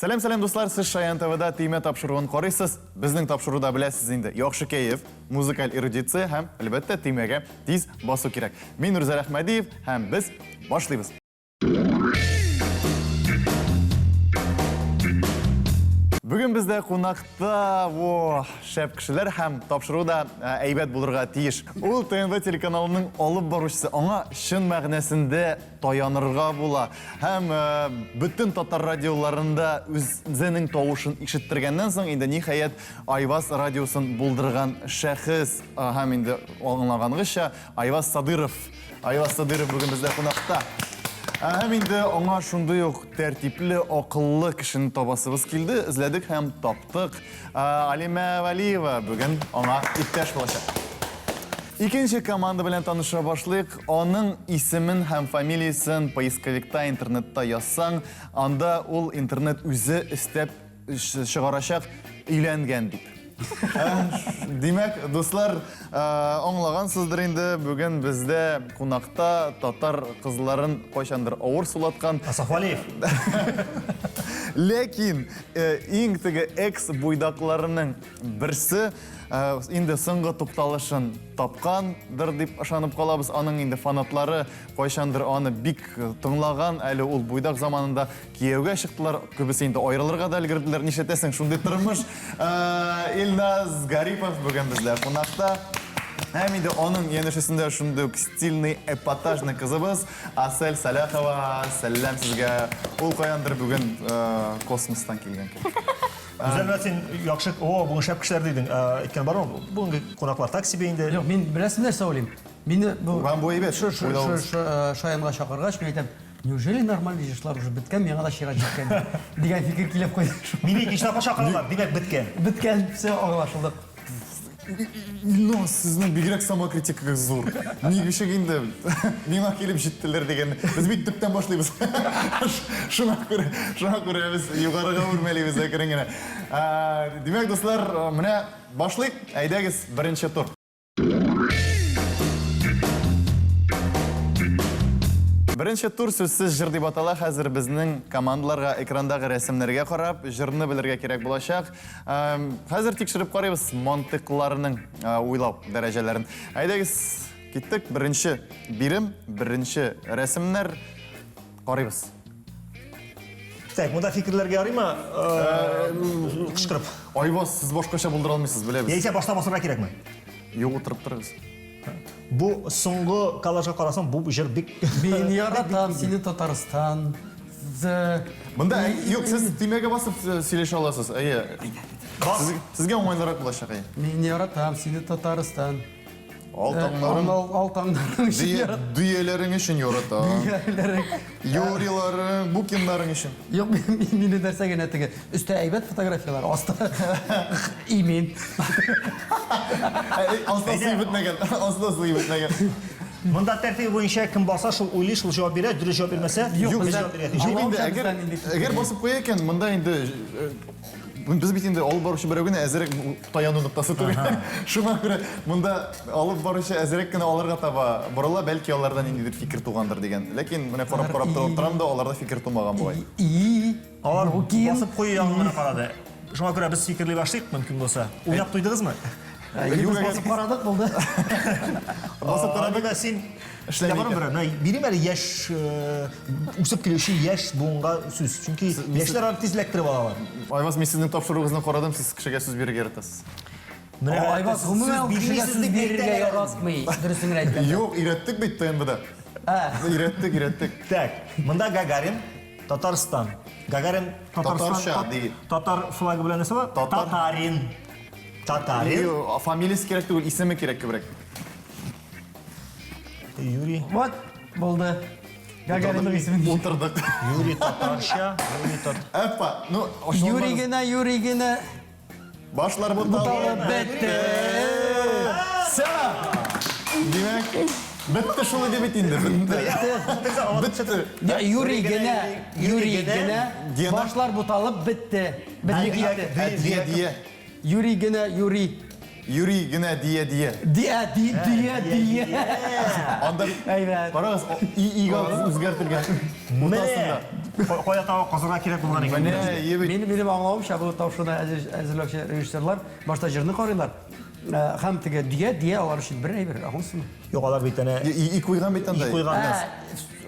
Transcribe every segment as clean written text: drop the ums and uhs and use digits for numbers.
Сәлам, сәлам, дуслар, сез Шаян ТВда Төймә тапшыруын карыйсыз. Безнең тапшыруда беләсез инде, яхшы кәеф, музыкаль эрудиция һәм, әлбәттә, төймәгә тиз басу кирәк. Мин Рүзәл Әхмәдиев һәм без башлыйбыз. Бүген бездә кунакта, во, шәп кешеләр һәм тапшыру да э, әйбәт булырга тиеш. Ул ТНВ телеканалының алып баручысы, аңа чын мәгънәсендә таянырга була. Һәм э, бөтен татар радиоларында үзенең тавышын ишеттергәннән соң инде ниһаять Айваз радиосын булдырган шәхес э, һәм инде аңлагангызча Айваз Садыров. Айваз Садыров бүген бездә кунакта. Һәм инде аңа шундый ук тәртипле, акыллы кешене табасыбыз килде, эзләдек һәм таптык. Алимә Вәлиева бүген аңа иптәш булачак. Икенче команда белән таныша башлыйк. Аның исемен һәм фамилиясен поисковикта, интернетта язсаң, анда ул интернет үзе өстәп чыгарачак өйләнгән дип. Димәк, дуслар, аңлагансыздыр инде, бүген бездә кунакта татар кызларын кайчандыр авыр сулаткан Асаф Валиев. Ләкин иң теге экс буйдакларының берсе инде соңгы тукталышын тапкандыр дип ышанып калабыз. Аның инде фанатлары кайчандыр аны бик тыңлаган, әле ул буйдак заманында Кияүгә чыктылар, күбесе инде аерылырга да өлгерделәр. Нишләтәсең, шундый тормыш. Э, Илназ Гарипов бүген бездә кунакта. Һәм инде аның янәшәсендә шундый ук стильный, эпатажный кызыбыз Асель Саляхова. Сәлам сезгә. Ул каяндыр бүген э, космостан килгән кебек. Гүзәл, менә син яхшы, о, бүген шәп кешеләр дидең. Э, Әйткән бармы? Бүгенге кунаклар так себе инде. Юк, мин беләсең нәрсә уйлыйм? Мине бу Вам бу әйбәт, шу- шу- уйлавыгыз. шу- э, Шаянга чакыргач, мин әйтәм, Неужели нормальный җырчылар уже беткән, миңа да чират җиткән дигән фикер килеп куйды. Мине икенче тапкыр чакыралар, димәк беткән. Беткән, все, аңлашылдык. Илназ, сезнең бигрәк самокритикагыз зур. Ничек инде миңа килеп җиттеләр дигән. Без бит төптән башлыйбыз. Шуңа күрә, шуңа күрә без югарыга үрмәлибез әкрен генә. Димәк, дуслар, менә башлыйк. Әйдәгез, беренче тур. Беренче тур сүзсез җыр дип атала. Хәзер безнең командаларга экрандагы рәсемнәргә карап, җырны белергә кирәк булачак. Хәзер тикшереп карыйбыз мантыйкларының уйлау дәрәҗәләрен. Әйдәгез, киттек. Беренче бирем, беренче рәсемнәр карыйбыз. Так, монда фикерләргә ярыймы? Кычкырып. Айваз, сез башкача булдыра алмыйсыз, беләбез. Яисә башта басырга кирәкме? Юк, утырып торыгыз. Бу соңгы коллажга карасаң, бу җыр бик Мин яратам сине, Татарстан. Монда юк, сез төймәгә басып сөйләшә аласыз. Әйе. Сезгә уңайлырак булачак, әйе. Мин яратам сине, Татарстан. Ал таңнарың. Ал таңнарың өчен ярат. Дөяләрең өчен яратам. Дөяләрең. Юриларың, Букиннарың өчен. Юк, мине нәрсә генә теге. Өстә әйбәт фотографияләр, аста имин. Аста сыеп бетмәгән. Аста сыеп бетмәгән. Монда тәртибе буенча кем баса, шул уйлый, шул җавап бирә, дөрес җавап бирмәсә, Юк, без җавап бирергә тиеш. Юк инде, әгәр, әгәр басып куя икән, монда инде без бит инде алып баручы берәү генә әзерәк таяну ноктасы түгел. Шуңа күрә монда алып баручы әзерәк кенә аларга таба борыла, бәлки аларда ниндидер фикер тугандыр дигән. Ләкин менә карап-карап торып торам да, аларда фикер тумаган бугай. И. Алар басып кую ягын гына карады. Шуңа күрә без фикерли башлыйк, мөмкин булса. Уйлап туйдыгызмы? Без басып карадык, булды. Басып карадык. Син Эшләми икән. Бер, менә бирим әле яшь, үсеп килүче яшь буынга сүз. Чөнки яшьләр аны тиз эләктереп алалар. Айваз, мин сезнең тапшыруыгызны карадым, сез кешегә сүз бирергә яратасыз. Менә Айваз гомумән кешегә сүз бирергә яратмый, дөресен генә әйткәндә. Юк, өйрәттек бит ТНВда. Өйрәттек, өйрәттек. Так, монда Гагарин, Татарстан. Гагарин Татарча ди. Татар флагы белән нәрсә бар? Татарин. Татарин. Фамилиясе кирәк түгел, исеме кирәк күбрәк. Юрий. Вот, булды. Гагаринның исемен. Утырдык. Юрий татарча, Юрий тат. Әппа, ну, Юрий генә, Юрий генә. Башлар буталып бетте. Всё! Димәк, бетте шул иде бит инде, бетте. Бетте. Юрий генә, Юрий генә. Башлар буталып бетте. Бетте. Дия, дия. Юрий генә, Юрий. Юри генә дия дия. Дия, ди, дия, дия. Анда Әйбәт. Карагыз, и ига үзгәртелгән. Менә кая таба казырга кирәк булган икән. Менә, ие бит. Минем минем аңлавымча, бу тапшыруны әзерләүче режиссерлар башта җырны карыйлар. Һәм теге дия, дия алар өчен бер әйбер, аңлыйсызмы? Юк, алар бит әнә И куйган бит анда. И куйган.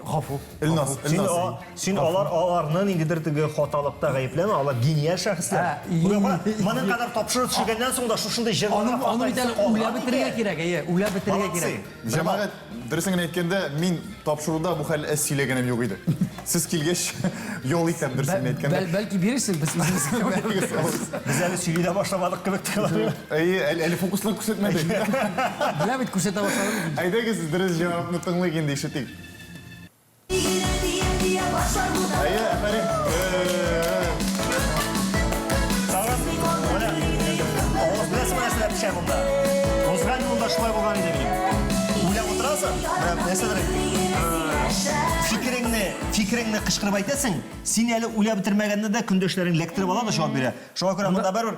Гафу. Элназ, Син, Элназ. син алар аларны ниндидер теге хаталыкта гаепләмә, алар гениаль шәхесләр. Моның кадәр тапшыру төшергәннән соң да шушындый җырларга Аны аны бит әле уйлап бетерергә кирәк, әйе, уйлап бетерергә кирәк. Җәмәгать, дөресен генә әйткәндә, мин тапшыруда бу хәл әз сөйләгәнем юк иде. Сез килгәч, ял итәм, дөресен генә әйткәндә. Бәлки бирерсең, без үзебез. Без әле сөйли дә башламадык кебек тоела. Әйе, әле фокуслар күрсәтмәдек. Беләм бит, күрсәтә башладым. Әйдәгез, дөрес җавапны тыңлыйк инде, ишетик. Әйе, афәрин. Менә, авыз беләсеңме нәрсәләр пешә монда? Узган юлда шулай булган иде минем. Уйлап утырасың, менә нәрсәдер, фикереңне, фикереңне кычкырып әйтәсең, син әле уйлап бетермәгәнне дә көндәшләрең ләктереп ала да җавап бирә. Шуңа күрә монда барыбер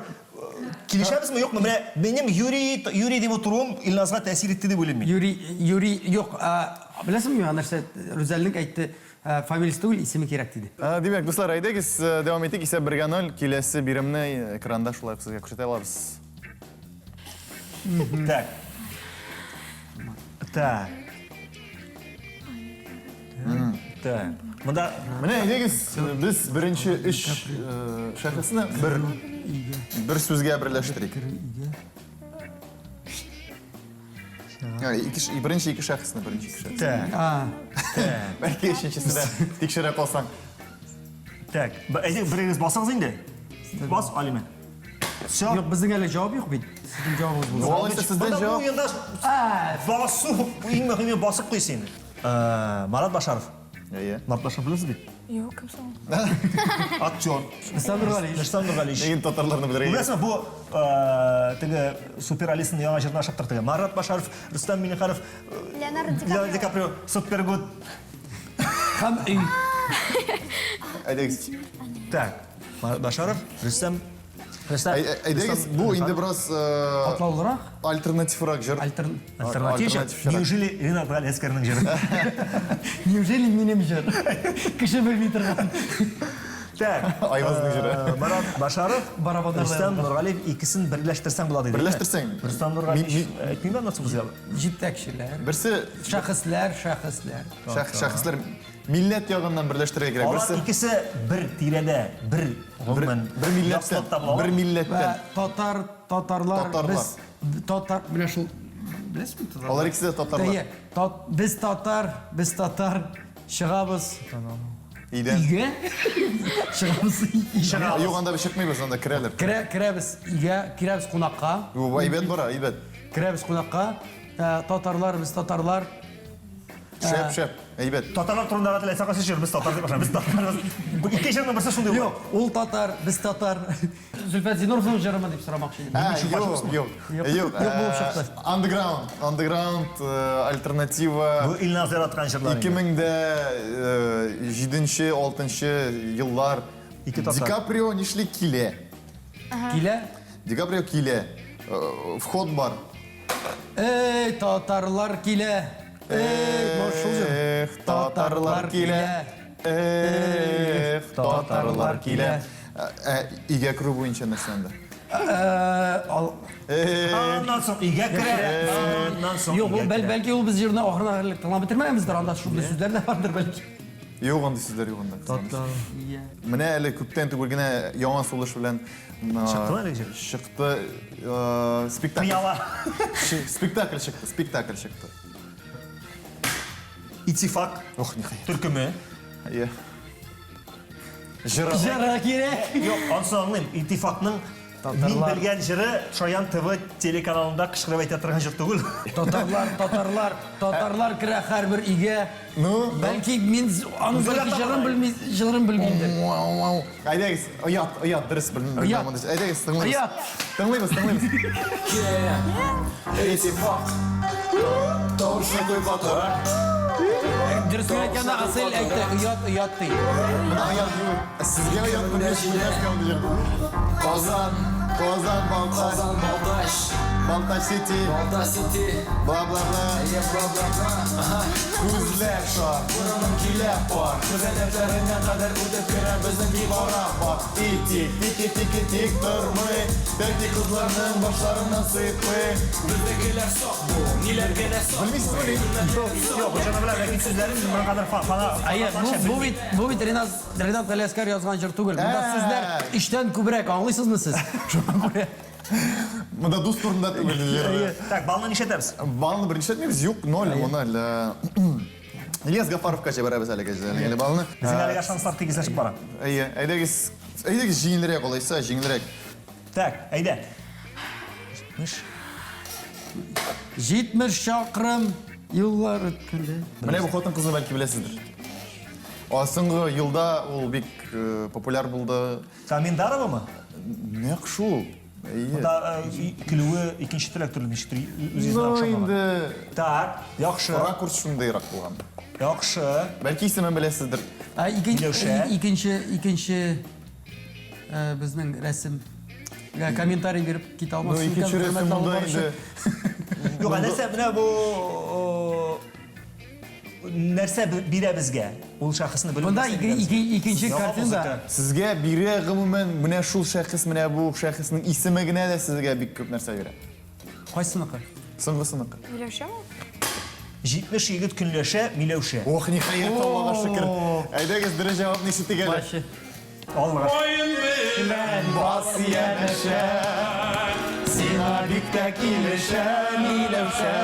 килешәбезме, юкмы? Менә минем Юрий, Юрий дип утыруым Илназга тәэсир итте дип уйлыйм мин. Юрий, Юрий, юк, беләсеңме миңа нәрсә Рүзәлнең әйтте, фамилиясе түгел, исеме кирәк диде. Димәк, дуслар, әйдәгез, дәвам итик. Исәп бергә ноль. Киләсе биремне экранда шулай ук сезгә күрсәтә алабыз. Так. Так. Так. Монда Менә әйдәгез, без беренче өч шәхесне бер бер сүзгә берләштерик. Ике, беренче ике шәхесне, беренче ике шәхесне. Так. Бәлки өченчесе дә тикшерә калсаң. Так. Әйдә, берегез басыгыз инде. Бас, Алимә. Все. Юк, безнең әле җавап юк бит. Сезнең җавабыгыз булса. Алайса сездән Монда бу җавап. уенда басу, иң мөһиме басып куй син. Марат Башаров. Әйе. Марат Башаров беләсез бит? Юк, кем соң? Актер. Рөстәм Нургалиевич. Рөстәм Нургалиевич. Ләкин татарларны белергә. Беләсезме, бу теге Супер Алисаның яңа җырына ашап тор теге. Марат Башаров, Рөстәм Миңнеханов, Леонардо Ди Леонардо Ди Каприо, Супер Гуд. Һәм өй. Әйдәгез. Так, Марат Башаров, Рөстәм Әйдәгез, бу инде бераз Катлаулырак. альтернативрак җыр. Альтернатив җыр. Неужели Ренат Галиәскәрнең җыры? Неужели минем җыр? Кеше белми торган. Так. Айвазның җыры. Марат Башаров, Барабаннар Рөстәм Нургалиев икесен берләштерсәң була диде. Берләштерсәң. Рөстәм Нургалиев әйтмим аннан соң безгә. Җитәкчеләр. Берсе Шәхесләр, шәхесләр. шәхесләр милләт ягыннан берләштерергә кирәк. Алар Берсе икесе бер тирәдә, бер гомумән бер милләттән, бер милләттән. Татар, татарлар, Татарлар. без татар, менә шул беләсезме татарлар? Алар икесе дә татарлар. Әйе, без татар, без татар чыгабыз Өйдән. өйгә. Чыгабыз өйгә. Юк, анда без чыкмыйбыз, анда керәләр. Керә, керәбез өйгә, керәбез кунакка. Бу әйбәт бара, әйбәт. Керәбез кунакка. Татарлар, без татарлар. Шәп, шәп, әйбәт. Татарлар турында теләсә кайсы җыр, без татар дип башлыйбыз, без татарбыз. Бу ике җырның берсе шундый Юк, ул татар, без татар. Зөлфәт Зинуровның җырымы дип сорамакчы идем. Юк, юк. Юк, Юк, юк булып чыкты. Underground, underground, альтернатива. Бу Илназ яраткан җырлар. 2007-нче, 6-нчы еллар. Ике татар. Ди Каприо нишли килә. Килә? Ди Каприо килә. Вход бар. Эй, татарлар килә. Эй, может, шул җыр. Эх, татарлар килә. Эх, татарлар килә. Өйгә керү буенча нәрсә анда? Аннан соң өйгә керә. Аннан соң Юк, ул бәлки ул без җырны ахырына кадәр тыңлап бетермәгәнбездер, анда шундый сүзләр дә бардыр бәлки. Юк, андый сүзләр юк анда. Татар. Менә әле күптән түгел генә яңа сулыш белән Чыктымы әлеге җыр? Чыкты, спектакль. Пыяла. Спектакль чыкты, спектакль чыкты. Итифак Ох, ниһаять. төркеме. Әйе. Җыры. Җыры кирәк. Юк, ансын аңлыйм. Итифакның мин белгән җыры Шаян ТВ телеканалында кычкырып әйтә торган җыр түгел. Татарлар, татарлар, татарлар керә һәрбер өйгә. Ну, бәлки мин аның бәлки җырын белми, җырын белмимдер. Әйдәгез, оят, оят, дөрес белмим. Оят. Әйдәгез, тыңлыйбыз. Оят. Тыңлыйбыз, тыңлыйбыз. Итифак. Тавышны куй катырак. Дөресен әйткәндә Асель әйтте, оят, оят ди. Менә оят юк. Сезгә оят белмәс калды. Казан, Казан, Балтач. Казан, Балтач. Балта Сити. Балта Сити. Бла-бла-бла. Әйе, бла-бла-бла. Ага. Күзләр шар, Борының килә пар. Күзәнәкләренә кадәр үтеп керә безнең дивара Бак, тик, тики, тики, тик тормый. Тәти кызларның башларыннан сыйпый. Безнекеләр сак бу, ниләр генә сак. Белмисезме ни? Юк, бу җырны беләм, ләкин сүзләрен моның кадәр фана. Әйе, бу, бу бит, бу бит Ренат, Ренат Галиәскәр язган җыр түгел. Монда Ә. сүзләр өчтән күбрәк, аңлыйсызмы сез? Шуңа күрә. Монда дус турында түгел җыр. Так, балны нишләтәбез? Балны берничә итмибез? Юк, ноль, моны әле. Ильяс Гафаровка җибәрәбез әлеге әлеге балны. Безнең әлегә шанслар тигезләшеп бара. Әйе, әйдәгез, әйдәгез җиңелрәк алайса, җиңелрәк. Так, әйдә. 70. 70 чакрым юллар үткәндә. Менә бу хатын кызны бәлки беләсездер. А соңгы елда ул бик э, популяр булды. Каминдаровамы? Нәкъ шул. Әйе. Монда э, көлүе икенче төрле төрле ничектер үз-үзенә Ну охшамаган. инде Так, яхшы. ракурс шундыйрак булган. Яхшы. Бәлки исемен беләсездер. Ә икенче Миләүшә. икенче икенче э, безнең рәсем Гә комментарий биреп китә Ну алмассың икенче икән, рәсем хөрмәтле монда алып баручы. инде. Юк, ә нәрсә менә бу э, нәрсә бирә безгә? Ул шәхесне белү. Монда нәрсә ике, бирә безгә? ике, икенче Яңа картина. музыка. Сезгә бирә гомумән менә шул шәхес, менә бу шәхеснең исеме генә дә сезгә бик күп нәрсә бирә. Кайсыныкы? Соңгысыныкы. Миләүшәме? 70 егет көнләшә, Миләүшә. Ох, ниһаять, Аллага шөкер. Әйдәгез, дөрес җавапны ишетик әле. Башы. Аллага. Бас янәшә, сиңа бик тә килешә, Миләүшә.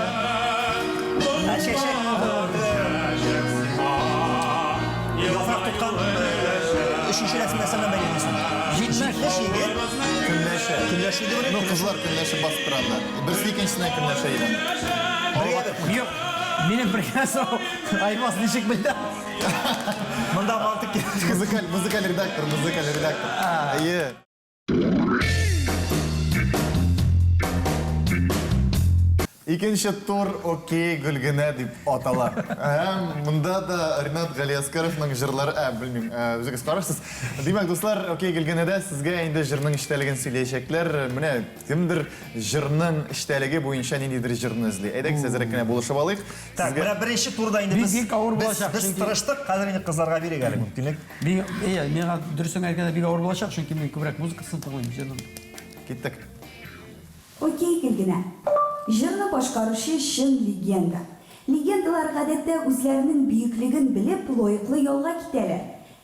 Ә чәчәк яфрак тоткан э, өченче рәсем нәрсә белән бәйләнә соң? 70 егет Көнләшә. көнләшү дип Ну, кызлар көнләшеп басып тора анда. Берсе икенчесенә көнләшә иде. Бергә бер. Юк. Минем бер генә сорау. Аймас ничек белде? Монда мантык кирәк. Музыкаль, музыкаль редактор, музыкаль редактор. Әйе. Икенче тур окей Гөлгенә дип атала. Һәм монда да Ринат Галиәскәровның җырлары, ә, белмим, ә, үзегез карарсыз. Димәк, дуслар, окей Гөлгенәдә сезгә инде җырның эчтәлеген сөйләячәкләр. Менә кемдер җырның эчтәлеге буенча ниндидер җырны эзли. Әйдәгез, әзрәк кенә булышып алыйк. Так, Сезгә- менә беренче турда инде Бик- без бик авыр без- булачак, Без чөнки- тырыштык, хәзер инде кызларга бирик әле мөмкинлек. Мин, әйе, миңа дөресен әйткәндә бик авыр булачак, чөнки мин күбрәк музыкасын тыңлыйм җырның. Киттек. Окей, Гөлгенә. Җырны башкаручы чын легенда. Легендалар гадәттә үзләренең бөеклеген белеп, лаеклы ялга китәләр.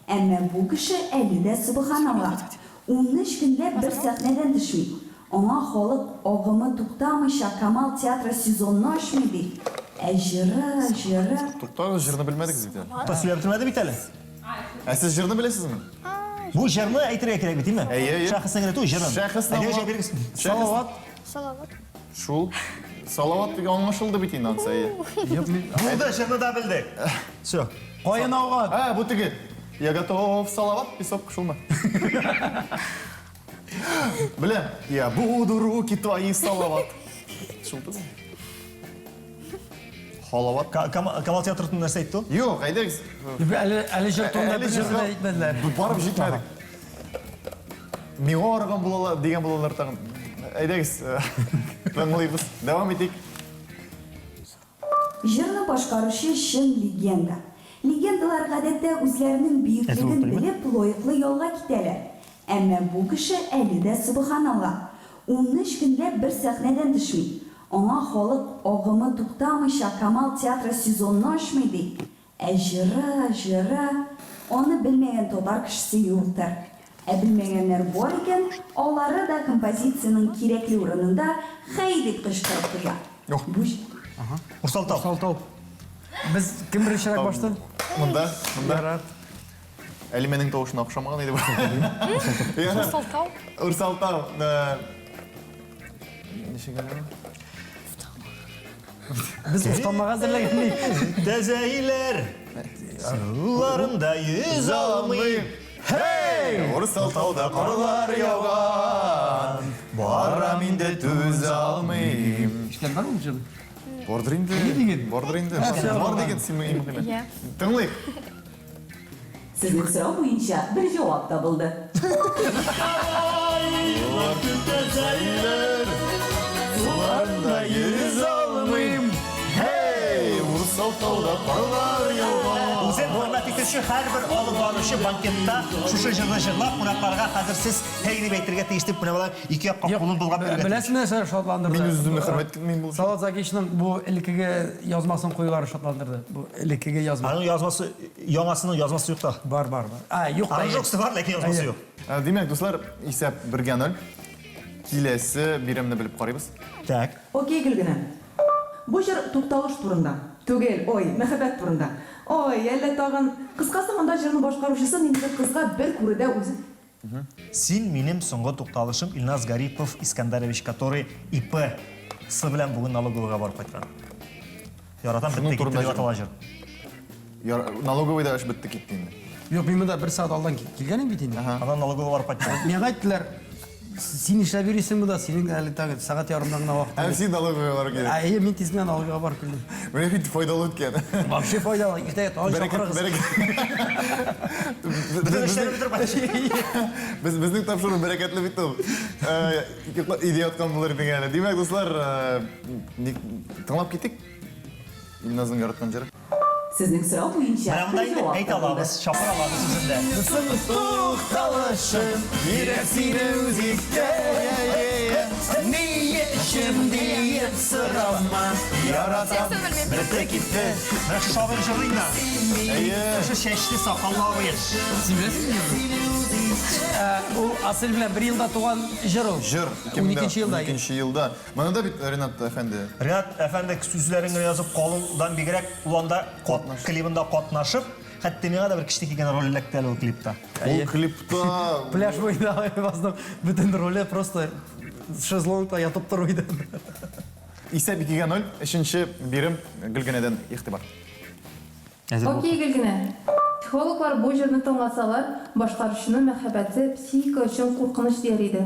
Әмма бу кеше әле дә сөбханалла. 13 көнләп бер сәхнәдән төшми. Аңа халык агымы туктамыйча Камал театры сезонны ачмый ди. Ә җыры, җыры... Туктагыз, җырны белмәдегез бит әле. Та сөйләп бетермәде бит әле. Ә сез җырны беләсезме? Бу җырны әйтергә кирәк бит, димме? Әйе, әйе. Шәхесне генә түгел, җырын. Шәхесне Әйдә, аңла- җавап бирегез. Салават. Салават. Шул. Салават дип аңлашылды бит инде ансы, әйе. Юк, мин Булды, җырны да белдек. Все. Каен ауган. А, бу теге. Я готов, Салават, песок, шулмы? Беләм. Я буду руки твои, Салават. Шул түгел. Халават. Камал театры нәрсә әйтте ул? Юк, әйдәгез. Әле әле җыр турында Әле бер нәрсә дә җырга әйтмәделәр. Барып җитмәдек. Миңа арыган булалар дигән булалар тагын. Әйдәгез, тыңлыйбыз. Дәвам итик. Җырны башкаручы чын легенда. Легендалар гадәттә үзләренең бөеклеген белеп, лаеклы ялга китәләр. Әмма бу кеше әле дә сөбханалла. 13 көнләп бер сәхнәдән төшми. Аңа халык агымы туктамыйча Камал театры сезонны ачмый ди. Ә җыры, җыры, аны белмәгән татар кешесе юктыр. Ә белмәгәннәр бар икән, алары да композициянең кирәкле урынында хәй дип кычкырып куя. Юк. Бу Урсалтау. Салтау. Без кем беренчерәк башты? Монда, монда. Әле минем тавышына охшамаган иде бу. Ярар. Урсалтау. Урсалтау. Э, Ничек әле? Без уфтанмага әзерләгән идек. Тәзәйләр суларында йөз алмый. Хей! Урсалтауда карлар яуган. Барам инде түзә алмыйм. Эшләп бар ул җыр. Бардыр инде. Ни диген? Бардыр инде. Бар диген син иң мөһиме. Иә. Тыңлыйк. Сезнең сорау буенча бер җавап табылды. Тәзәйләр. йөз алмыйм. Һей, Урсал тауда карлар ява. Үзен хөрмәт итүче һәрбер алып баручы банкетта шушы җырны җырлап, кунакларга хәзер сез һей дип әйтергә тиеш дип, менә болай ике якка кулын болгап йөрергә тиеш. Беләсеңме нәрсә шатландырды? Мин үз-үземне хөрмәт итмим булса. Салават Закичның бу элеккеге язмасын куюлары шатландырды. Бу элеккеге язма. Аның язмасы, яңасының язмасы юк та. Бар, бар, бар. А, юк та. Аранжировкасы бар, ләкин язмасы юк. Димәк, дуслар, исәп бергә ноль. Киләсе биремне белеп карыйбыз. Так. Окей, Гөлгенә. Бу җыр тукталыш турында. Түгел, ой, мәхәббәт турында. Ой, әллә тагын. Кыскасы, монда җырның башкаручысы ниндидер кызга бер күрүдә үзе. Син минем соңгы тукталышым, Илназ Гарипов Искандарович, который ИП сы белән бүген налоговыйга барып кайткан. Яратам, Шуның бетте китте турында дип атала җыр. Налоговыйда эш бетте китте инде. Юк, мин монда бер сәгать алдан килгән идем бит инде. Аннан налоговыйга барып кайтты. Миңа әйттеләр, син нишләп йөрисең монда, синең әле тагы сәгать ярымнан гына вакыт. Һәм син налоговыйга барып килдең. Әйе, мин тиз генә налоговыйга барып килдем. Менә бит файдалы үткән. Вообще файдалы. Иртәгә тагын чакырыгыз. Бөтен эшләрне бетереп кайтты. Без безнең тапшыру бәрәкәтле бит ул. Өйдә яткан булыр идең әле. Димәк, дуслар, тыңлап китик. Илназның яраткан җыры. Сезнең сорау буенча Менә монда бер инде җавап әйтә алабыз, чакыра алабыз үзен дә. Тукталышым, йөрәк сине үз итте. Ни өчен диеп сорама, яратам, бетте китте. Менә шушы абыйны җырлыйм да. Әйе. Шушы чәчле сакаллы абый. Син беләсеңме? Ул Асель белән бер елда туган җыр ул. Җыр 12 елда. 12 елда. Моны да бит Ренат әфәнде. Ренат әфәнде сүзләрен генә язып калудан бигрәк, ул анда клибында катнашып, хәтта миңа да бер кечкенә генә роль эләкте әле ул клипта. Ул клипта Пляж буенда Айвазның бөтен роле просто шезлонгта ятып тору иде. Исәп 2-гә 0. Өченче бирем Гөлгенәдән игътибар. Окей, Гөлгенә. Психологлар бу җырны тыңласалар, башкаручының мәхәббәте психика өчен куркыныч дияр иде.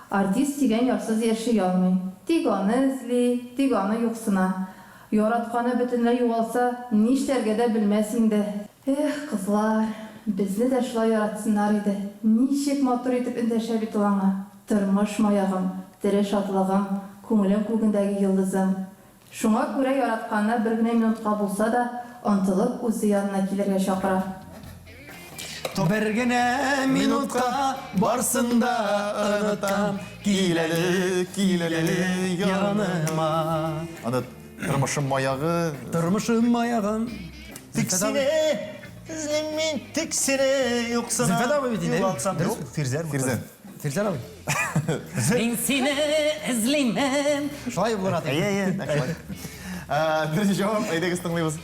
Артист сөйгән ярсыз яши алмый. Тик аны эзли, тик аны юксына. Яратканы бөтенләй югалса, нишләргә дә белмәс инде. Эх, кызлар, безне дә шулай яратсыннар иде. Ничек матур итеп эндәшә бит ул аңа. Тормыш маягым, тере шатлыгым, күңелем күгендәге йолдызым. Шуңа күрә яратканына бер генә минутка булса да омтылып үзе янына килергә чакыра. Бер генә минутка барсын да онытам. Кил әле, кил әле яныма. Анда тормышым маягы. Тормышым маягым. Тик сине эзлим мин, тик сине юксынам. Зөлфәт абый бит инде. Югалсам, юк, Фирзәр. Фирзәр. Фирзәр абый. Мин сине эзлимен. Шулай булыр аты. Әйе, әйе. Дөрес җавап, әйдәгез тыңлыйбыз.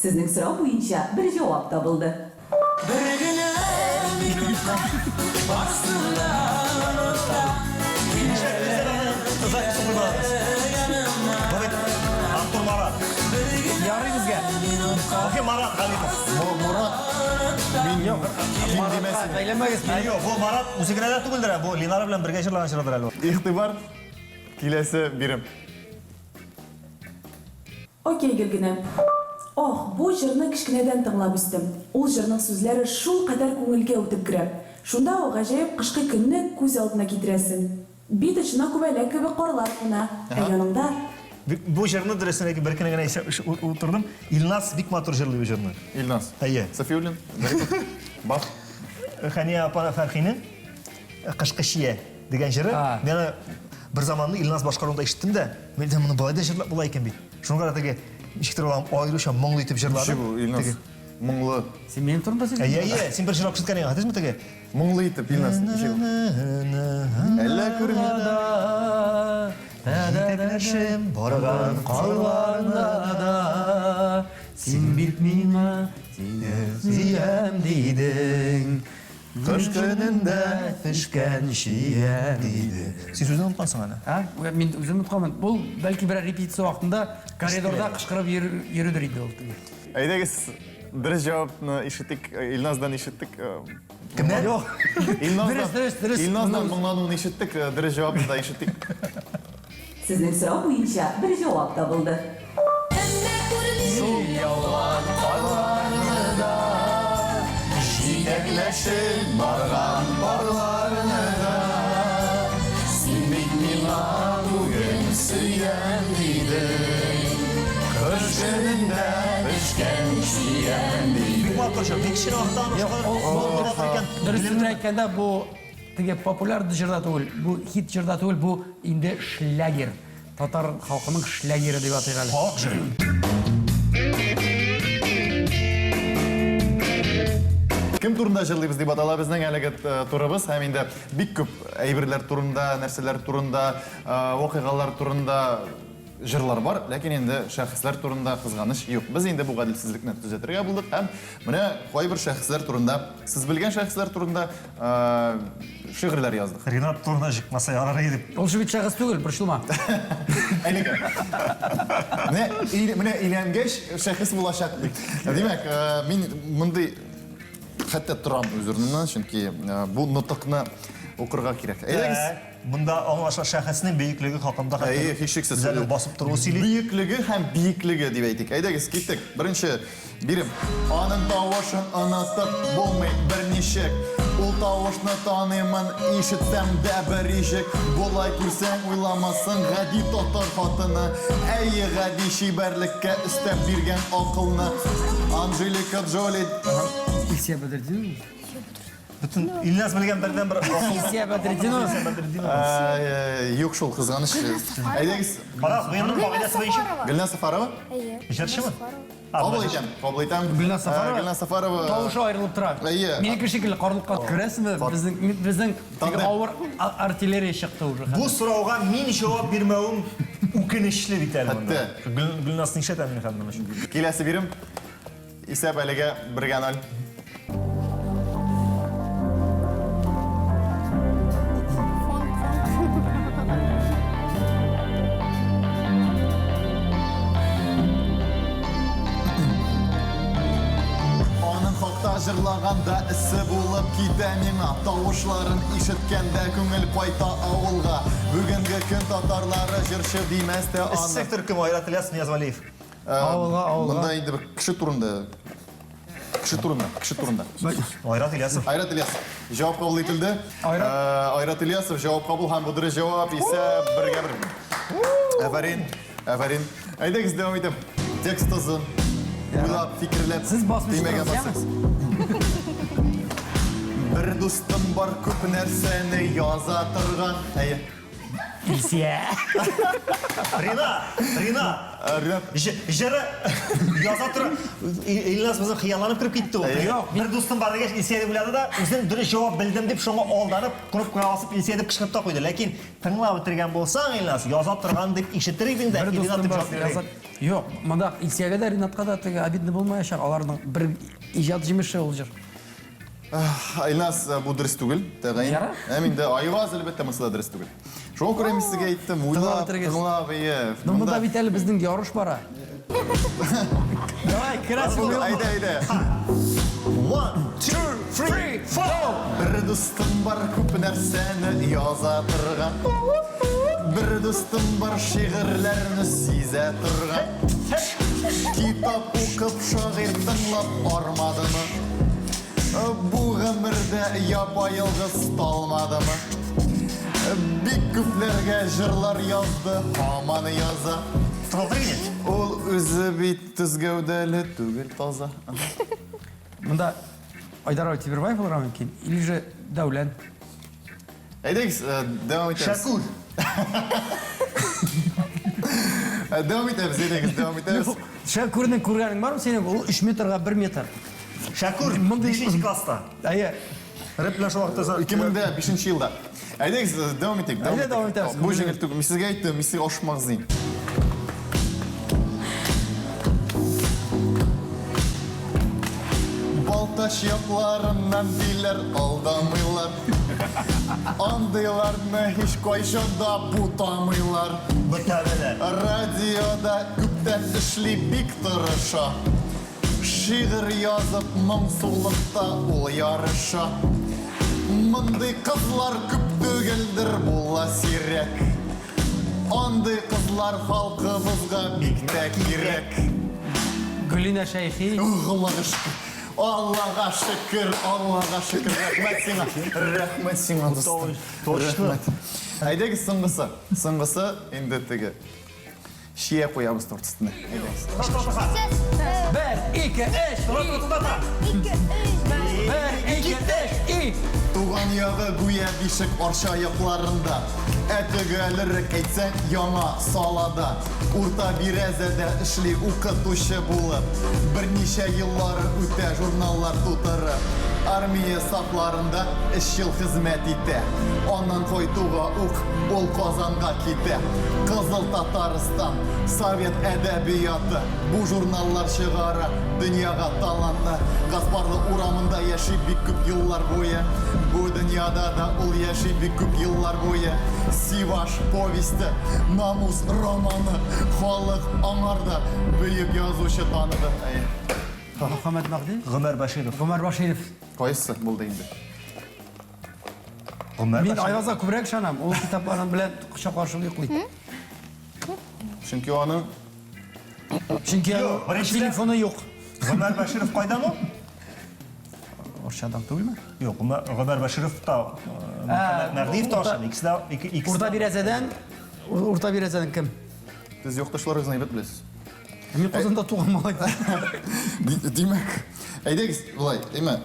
Сезнең сорау буенча бер җавап табылды. Бер генә минутка барсын да онытам. Бу бит Артур Марат. Ярый безгә. Окей, Марат Галимов. Мурат. Мин юк. Ким димәсен. Бәйләмәгез мине. Юк, бу Марат үзе генә дә түгелдер, бу Ленара белән бергә җырлаган җырдыр әле. Игътибар, киләсе бирем. Окей, Гөлгенә. Ох, бу җырны кечкенәдән тыңлап үстем. Ул җырның сүзләре шулкадәр күңелгә үтеп керә. Шунда ук гаҗәеп кышкы көнне күз алдына китерәсең. Бит очына күбәләк кебек карлар куна, ә яныңда. Бу җырны дөресен әйтим, бер кенә генә исәп утырдым. Илназ бик матур җырлый бу җырны. Илназ. Әйе. Сафиуллин, Зарипов, Бах. Хәния апа Фәрхинең Кышкы чия дигән җыры. Мин аны бер заманны Илназ башкаруында ишеттем дә, мин әйтәм, моны болай да җырлап була икән бит. Шуңа күрә теге ничектер ул аеруча моңлы итеп җырлады. Ничек ул, Илназ? Моңлы. Син минем турында сөйлисең? Әйе, әйе, син бер җырлап күрсәткән идең, хәтерлисеңме теге? Моңлы итеп, Илназ, ничек ул? Әллә күрми. Җитәкләшеп барган карларны да син бит миңа сине сөям дидең. Кыш көнендә пешкән чия диде. Син сүзен оныткансың әле. А? Мин үзем онытканмын. Ул бәлки берәр репетиция вакытында коридорда кычкырып йөрүдер инде ул. Әйдәгез, дөрес җавапны ишеттек, Илназдан ишеттек. Кемнән? Юк. Илназдан. Дөрес, дөрес, дөрес. Илназдан моңлануын ишеттек, дөрес җавапны да ишеттек. Сезнең сорау буенча бер җавап табылды. Шул яуган карларны да, җитәкләшеп барган парларны да, син бит миңа бүген сөям. Төбендә пешкән чиям диде. Бик матур җыр. Бик кечкенә вакытта аны шулай матур икән. Дөресен әйткәндә, бу теге популяр җыр да түгел, бу хит җыр да түгел, бу инде шлягер. Татар халкының шлягеры дип атыйк әле. Халык җыры. Кем турында җырлыйбыз дип атала безнең әлеге э, турыбыз һәм инде бик күп әйберләр турында, нәрсәләр турында, э, вакыйгалар турында җырлар бар, ләкин инде шәхесләр турында кызганыч юк. Без инде бу гаделсезлекне төзәтергә булдык һәм менә кайбер шәхесләр турында, сез белгән шәхесләр турында шигырьләр яздык. Ринат турында чыкмаса ярар иде дип. Ул бит шәхес түгел, борчылма. Әлегә. Менә менә өйләнгәч шәхес булачак дип. Димәк, мин мондый хәтта торам үз урынымнан, чөнки бу нотыкны укырга кирәк. Әйдәгез. Монда аңлашыла шәхеснең бөеклеге хакында хәтта. Әйе, һичшиксез. Басып торуы сөйли. Бөеклеге һәм биеклеге дип әйтик. Әйдәгез, киттек. Беренче Бирем. Аның тавышын онытып булмый берничек. Ул тавышны таныймын, ишетсәм дә беришек. Болай күрсәң, уйламассың, гади татар хатыны. Әйе, гади чибәрлеккә өстәп биргән акылны. Анжелика Джоли. Илсия Бәдретдинова. Бөтен Илназ белгән бердән-бер акыл. Илсия Бәдретдинова. Юк шул, кызганыч. Әйдәгез. Кара, уенның кагыйдәсе буенча. Гөлназ Сафарова? Әйе. Җырчымы? Кабул итәм, кабул итәм. Гөлназ Сафарова. Гөлназ Сафарова. Тавышы аерылып тора. Әйе. Минеке шикелле карлыкка күрәсезме? Безнең безнең теге авыр артиллерия чыкты уже. Бу сорауга мин җавап бирмәвем үкенечле бит әле монда. Хәтта. Гөлназ нишләтә мине хәзер моның өчен? Киләсе бирем. Исәп әлегә бергә ноль. Аның хакта җырлаганда эссе булып китә миңа. Тавышларын ишеткәндә күңел кайта авылга. Бүгенге көн татарлары җырчы димәс тә аны. Эссе төркем Айрат Ильяс Ниязгалиев. Авылга, авылга. Монда инде бер кеше турында Кеше турында, кеше турында. Айрат Ильясов. Айрат Ильясов. Җавап кабул ителде. Айрат. Э, Айрат Ильясов җавап кабул һәм бу дөрес җавап исә бергә бер. Афәрин, афәрин. Әйдәгез дәвам итеп. Текст озын. Уйлап, фикерләп. Сез басмыйсыз, төймәгә басыгыз. Бер дустым бар күп нәрсәне яза торган. Әйе. Илсия. Рина, Рина. Ринат. Җыры яза тора. Илназ безнең хыялланып кереп китте ул. Юк, бер дустым бар дигәч, Илсия дип уйлады да, үзен дөрес җавап белдем дип, шуңа алданып, кнопкага басып Илсия дип кычкырып та куйды. Ләкин тыңлап бетергән булсаң, Илназ, яза торган дип ишетер идең дә, Бер Ринат дустым дип бар, җавап бирер яза. идең. Юк, монда Илсиягә дә, Ринатка да теге обидно булмаячак. Аларның бер иҗат җимеше ул җыр. Илназ, бу дөрес түгел, тәгаен. Яра? Һәм инде Айваз, әлбәттә, монысы да дөрес түгел. Шуңа күрә мин сезгә әйттем, уйлап, тыңлап, ие. Ну, монда бит әле безнең ярыш бара. Давай, керәсең. Әйдә, әйдә. One, two, three, four. Бер дустым бар, күп нәрсәне яза торган. Бер дустым бар, шигырьләрне сизә торган. Китап укып, шагыйрь тыңлап армадымы? Бу гомердә япа-ялгыз талмадымы? Бик күпләргә җырлар язды, һаман яза. Ул үзе бит төз гәүдәле түгел, таза. Монда Айдар абый Тимербаев булырга мөмкин, или же Дәүлән. Әйдәгез, дәвам итәбез. Шәкүр. Дәвам итәбез, әйдәгез, дәвам итәбез. Шәкүрне күргәнең бармы синең? Ул 3 метрга 1 метр. Шәкүр, Мондый- 5 класста. Әйе. Рэп белән шул вакытта 2005 елда. Әйдәгез, дәвам итик. Әйдә, дәвам итәбез. Бу җиңел түгел. Мин сезгә әйттем, мин сезгә ашмагыз дим. Балтач якларыннан диләр, алдамыйлар. Андыйларны һич кайчан да бутамыйлар. Бутамыйлар. Радиода күптән эшли, бик тырыша. Шигырь язып, моңсулыкта ул ярыша. Мондый кызлар күп түгелдер, була сирәк. Андый кызлар халкыбызга бик тә кирәк. Гөлинә Шәйхи. Ух, Аллага шөкер. Аллага шөкер, Аллага шөкер. Рәхмәт сиңа. Рәхмәт сиңа, дустым. Точно. Рәхмәт. Әйдәгез соңгысы. Соңгысы инде теге. Чия куябыз торт өстенә. Әйдәгез. Бер, ике, өч, Ике, өч, бер, ике, өч, и. Туган ягы гүя бишек Арча якларында. Ә төгәлрәк әйтсәң, Яңа Салада. Урта Бирәзәдә эшли укытучы булып. Берничә еллары үтә журналлар тутырып. Армия сафларында өч ел хезмәт итә. Аннан кайтуга ук ул Казанга китә. Кызыл Татарстан, Совет әдәбияты бу журналлар чыгара дөньяга талантны. Гаспарлы урамында яши бик күп еллар буе. Бу дөньяда да ул яши бик күп еллар буе. Сиваш повесте, Намус романы, халык аңарда бөек язучы таныды. Әйе. Мөхәммәт Мәһди? Гомәр Бәширов. Гомәр Бәширов. Кайсы булды инде? Гомәр Мин Айвазга күбрәк ышанам. Ул китапларын белән кочаклашып йоклый. Чөнки аның Чөнки аның телефоны юк. Гомәр Бәширов кайдан ул? Арчадан түгелме? Юк, Гомәр Бәширов та Мөхәммәт Мәһдиев та Арчадан. Икесе дә ике Урта Бирәзәдән, Урта Бирәзәдән кем? Сез якташларыгызны әйбәт беләсез. Мин Казанда туган малай. Димәк, әйдәгез, болай, әйме,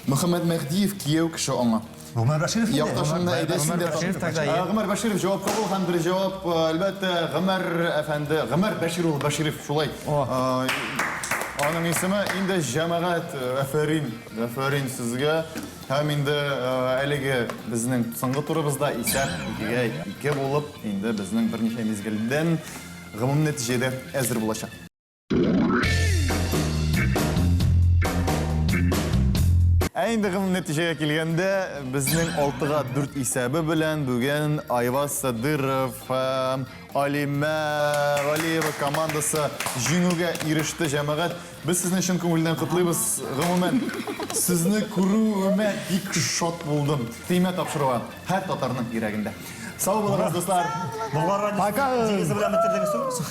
Мөхәммәт Мәһдиев кияү кеше аңа. Гомәр Бәширов инде. Якташыңны әйдәсен Гомәр дә. Бәширов тогда, е. Гомәр Бәширов җавап кабул һәм бер җавап, әлбәттә, Гомәр әфәнде, Гомәр Бәшир улы Бәширов шулай. Аның исеме инде җәмәгать, афәрин, афәрин сезгә. Һәм инде әлеге безнең соңгы турыбызда исәп икегә ике булып, инде безнең берничә мизгелдән гомум нәтиҗә дә әзер булачак. Ә инде гомум нәтиҗәгә килгәндә, безнең алтыга дүрт исәбе белән бүген Айваз Садыров һәм Алимә Валиева командасы җиңүгә иреште, җәмәгать. Без сезне чын күңелдән котлыйбыз. Гомумән, сезне күрүемә бик шат булдым. Төймә тапшыруы һәр татарның йөрәгендә. Сау булыгыз, дуслар. Болгар радиосы Пока. девизы белән бетердегез түгелме соң?